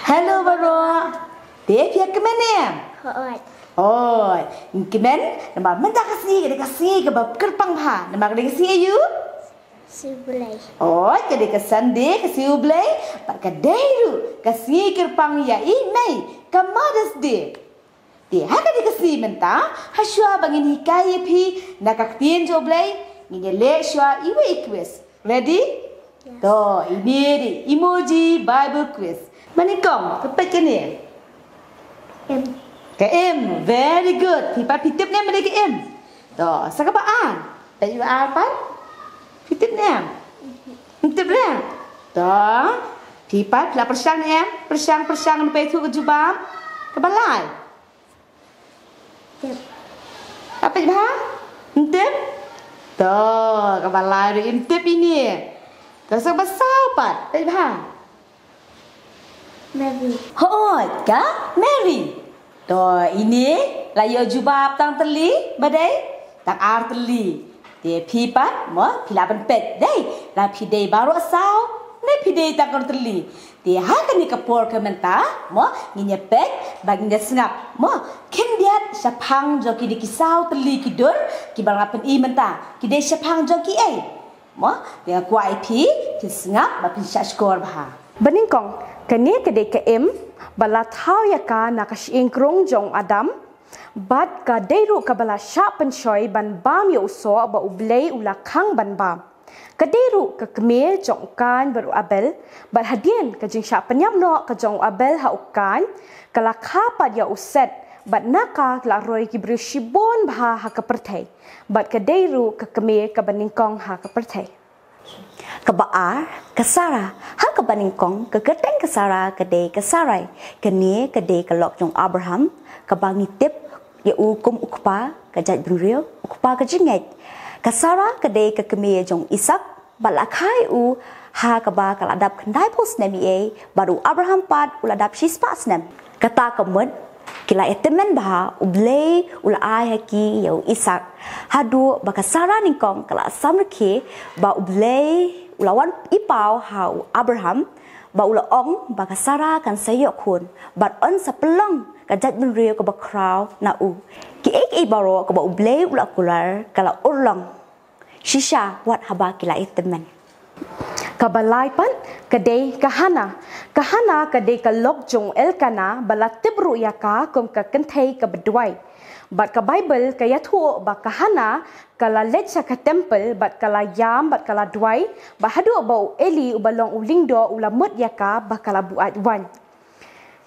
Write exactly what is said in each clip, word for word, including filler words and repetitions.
Hello baroh. Te phi ïa kmen em? Hooid. Hooid. Kmen, namar mynta ka sngi ka dei ka sngi kaba kyrpang bha. Namar ka dei ka sngi aïu? Sngi U Blei. Hooid, ka dei ka Sunday, ka sngi U Blei. Bad ka dei ruh ka sngi kyrpang ïa i mei, ka Mother's Day. Te ha kane ka sngi mynta, ha shuwa ba ngin hikai ïa phi na ka ktien jong U Blei, ngin ïa leh shuwa iwei i quiz. Ready? Yes. To, ine dei emoji Bible quiz. Ba nyngkong, ka peit kane. Im. Ka im, very good. Phi pat phi tip ne em ba dei ka im? To, sa kaba ar. Peit kaba ar pat. Phi tip ne em? Ym tip re? To. Phi pat phi la pyrshang ne em? Pyrshang, pyrshang, pyrshang, pyrshang, pyrshang. Kaba lai. Tip. Peit bha? Ym tip? To, kaba lai ruh ym tip ine. To, sa kaba saw pat. Peit bha? Mary. Hooid, ka Mary. To, ine la ïoh jubab tang tylli, ba dei? Tang ar tylli. Te phi pat, mo, phi lah ban peit, dei? La phi dei baroh saw, ne phi dei tang kawei tylli. Te ha kane ka por ka mynta, mo, ngin ïa peit, bad ngin ïa sngap, mo, khyndiat shaphang jong kine ki saw tylli ki dur, kiba la pyni mynta, ki dei shaphang jong kiei? Mo, te nga kwah ïa phi, phin sngap, bad phin shah shkor bha. Ba nyngkong, kane ka dei ka im, ba la thaw ïa ka na ka shyieng krung jong u Adam, bad ka dei ruh kaba la shah pynshoi ban bam ïa u soh ba U Blei u la khang ban bam. Ka dei ruh ka kmie jong u Kain bad u Abel, bad hadien ka jingshah pynïap noh ka jong u Abel ha u Kain, ka la kha pat ïa u Set, bad na ka la roi ki briew shibun bha ha ka pyrthei, bad ka dei ruh ka kmie kaba nyngkong ha ka pyrthei. Kaba ar, ka Sara. Ha kaba nyngkong, ka kyrteng ka Sara ka dei ka Sarai. Kane ka dei ka lok jong u Abraham, kaba ngi tip ïa u kum u kpa ka jaitbynriew, u kpa ka jingngeit. Ka Sara ka dei ka kmie jong u Isak, bad la kha ïa u ha kaba ka la dap khyndai phew snem eiei, bad u Abraham pat u la dap shispah snem. Kata ka mut, ki la ïatymmen bha, U Blei u la ai ha ki ïa u Isak. Haduh ba ka Sara nyngkong ka la samrkhie, ba U Blei u la wan i paw ha u Abraham, ba u la ong ba ka Sara kan sa ïoh khun, bad yn sa pynlong ka jaitbynriew kaba khraw na u. Kiei kiei baroh kaba U Blei u la kular ka la urlong. Shisha wat haba ki la ïatymmen. Kaba lai pat, ka dei ka Hana. Ka Hana ka dei ka lok jong u Elkana, ba la tip ruh ïa ka kum ka kynthei kaba duwai. Bad ka Baibl ka ïathuh ba ka Hana ka la leit sha ka temple, bad ka la ïam, bad ka la duwai, bad haduh ba u Eli uba long u lyngdoh u la mut ïa ka ba ka la buaid waiñ.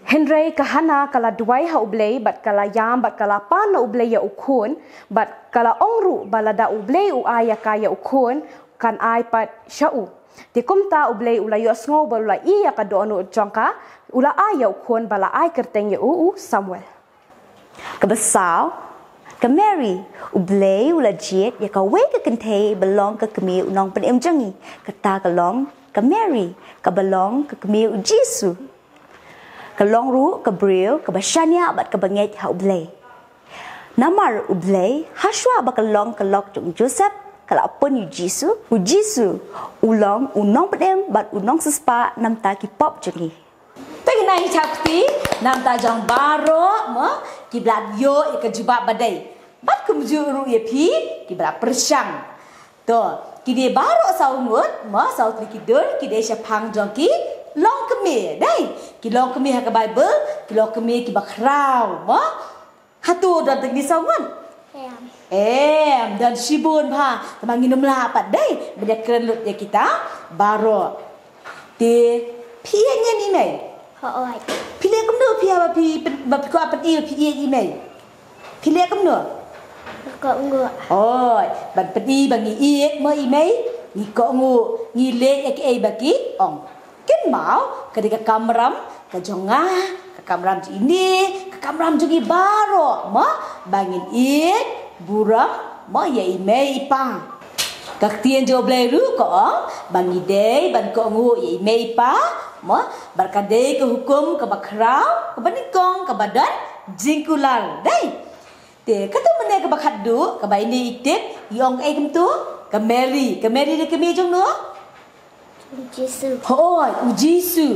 Hynrei ka Hana ka la duwai ha U Blei, bad ka la ïam, bad ka la pan na U Blei ïa u khun, bad ka la ong ruh ba lada U Blei u ai ïa ka ïa u khun, kan ai pat sha u. Te kumta U Blei u la ïohsngew bad u la ïohi ïa ka dohnud jong ka, u la ai ïa u khun bad la ai kyrteng ïa u, u Samuel. Kaba saw, ka Mary, U Blei u la jied ïa kawei ka kynthei ba long ka kmie u Nongpynim jong ngi, kata ka long ka Mary, kaba long ka kmie u Jisu. Ka long ruh ka briew kaba shaniah bad kaba ngeit ha U Blei. Namar U Blei, ha shuwa ba ka long ka lok jong u Joseph, ka la pun ïa u Jisu, u Jisu u long u Nongpynim bad u Nongsiewspah na bynta ki pop jong ngi. Te kine ki shaphrang, na bynta jong baroh, mo, kiba la ïoh ïa ka jubab ba dei. Bad kumjuh ruh ïa phi, kiba la pyrshang. To, kine baroh saw ngut, mo, saw tylli ki dur, ki dei shaphang jong ki longkmie, dei. Ki longkmie ha ka Baibl, ki longkmie kiba khraw, mo. Hato don tang kine saw ngut? Em. Em, don shibun bha, tangba ngin ym lah pat, dei ban ïa kren lut ïa kita baroh. Te phi ïeit ïa i mei? Hooid. Phi leh kumno phi haba phi pyn-, ba phi kwah pyni ba phi ïeit ïa i mei? Phi leh kumno? Kohnguh. Hooid, ban pyni ba ngi ïeit mo ïa i mei, ngi kohnguh, ngi leh ïa kiei ba ki ong. Kynmaw, ka dei ka kamram ka jong nga, ka kamram jong ine, ka kamram jong ngi baroh, mo, ba ngin ïeit burom, mo, ïa i mei i pa. Ka ktien jong U Blei ruh ka ong ba ngi dei ban kohnguh ïa i mei i pa, mo, bad ka dei ka hukum kaba khraw, kaba nyngkong, kaba don jingkular, dei. Te katto mynne kaba khatduh, kaba ine i tip, i ong kaei kumto? Ka Mary, ka Mary dei ka kmie jong no? U Jisu. Hooid, u Jisu.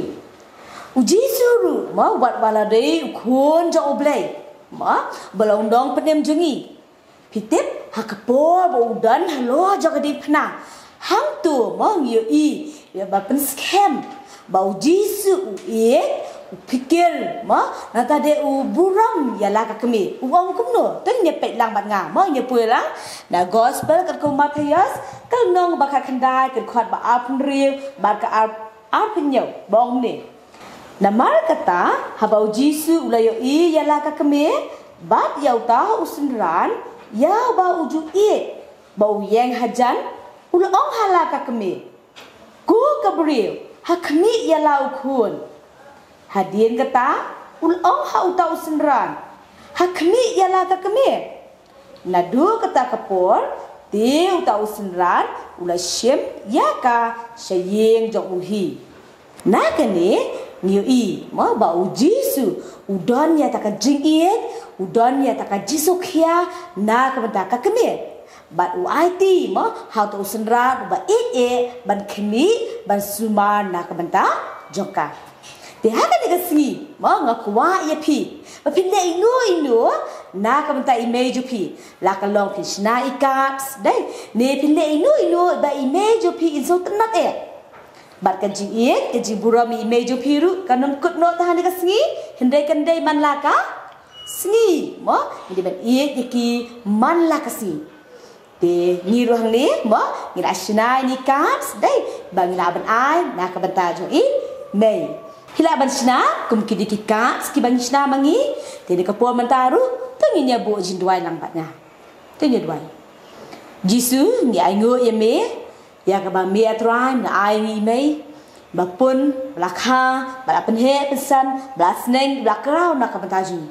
U Jisu ruh, mo, wat ba u la dei u khun jong U Blei, mo, ba long nongpynim jong ngi. Phi tip, ha ka por ba u don halor jong ka diengphna, hangto, mo, ngi ïohi ïa ba pynskhem ba U Jisu u ïeit, u pyrkhat, mo, nangta de u burom ïa la ka kmie. U ong kumno? To ngin ïa peit lang bad nga, mo, ngin ïa pule lang na Gospel katkum u Mathaios, ka lynnong ba khatkhyndai, ka dkhot ba arphew hynriew bad ka ar arphew hynñiew, ba ong kumne: Namar kata, haba U Jisu u la ïohi ïa la ka kmie bad ïa uta u synran, ïa uba u ju ïeit, ba u ïeng hajan, u la ong ha la ka kmie: Ko ka briew, ha khmih ïa la u khun. Hadien kata, u la ong ha uta u synran: Ha khmih ïa la ka kmie. Naduh kata ka por, te uta u synran u la shim ïa ka sha ïing jong u hi. Na kane, ngi ïohi, mo, ba U Jisu u don ïa ta ka jingïeit, u don ïa ta ka jingsngewkhia na ka bynta ka kmie. Bad u aiti, mo, ha uta u synran uba ïeit, ban khmih, ban sumar na ka bynta jong ka. Te ha kane ka sngi, mo, nga kwah ïa phi ba phin leh ino ino na ka bynta i mei jong phi. La ka long phin shna i cards, dei, ne phin leh ino ino ba i mei jong phi in sngewtynnat eh. Bad ka jingïeit, ka jingburom ïa i mei jong phi ruh kan ym kut noh tang ha kane ka sngi, hynrei kan dei man la ka sngi, mo, ngi dei ban ïeit ïa ki man la ka sngi. Te ngi ruh hangne, mo, ngi la shna ïa i cards, dei, ba ngi lah ban ai na ka bynta jong i mei. Phi lah ban shna kum kine ki cards kiba ngi shna ma ngi. Te ha kane ka por mynta ruh, to ngin ïa buh jingduwai lang bad nga. To ngin ïa duwai. Jisu, ngi ainguh ïa me, ïa kaba me, A Trai, me la ai ïa ngi i mei ba pun, ba la kha, ba la pynheh pynsan, ba la sneng, ba la kraw na ka bynta jong ngi.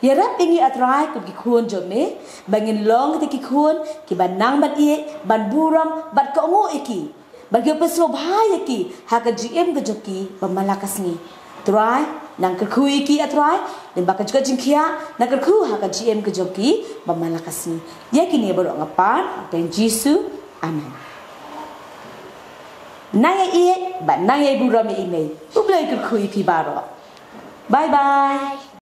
Ïarap ïa ngi, A Trai, kum ki khun jong me, ba ngin long kita ki khun kiba nang ban ïeit, ban burom bad kohnguh ïa ki, bad ki pynsngewbha ïa ki ha ka jingim ka jong ki ba man la ka sngi. Trai, nang kyrkhu ïa ki, A Trai, lyngba ka jingkhiah, nang kyrkhu ha ka jingim ka jong ki ba man la ka sngi. Ïa kine baroh nga pan ha ka kyrteng Jisu. Amen. Nang ïa ïeit bad nang ïa burom ïa i mei. U Blei u kyrkhu ïa phi baroh. Bye bye.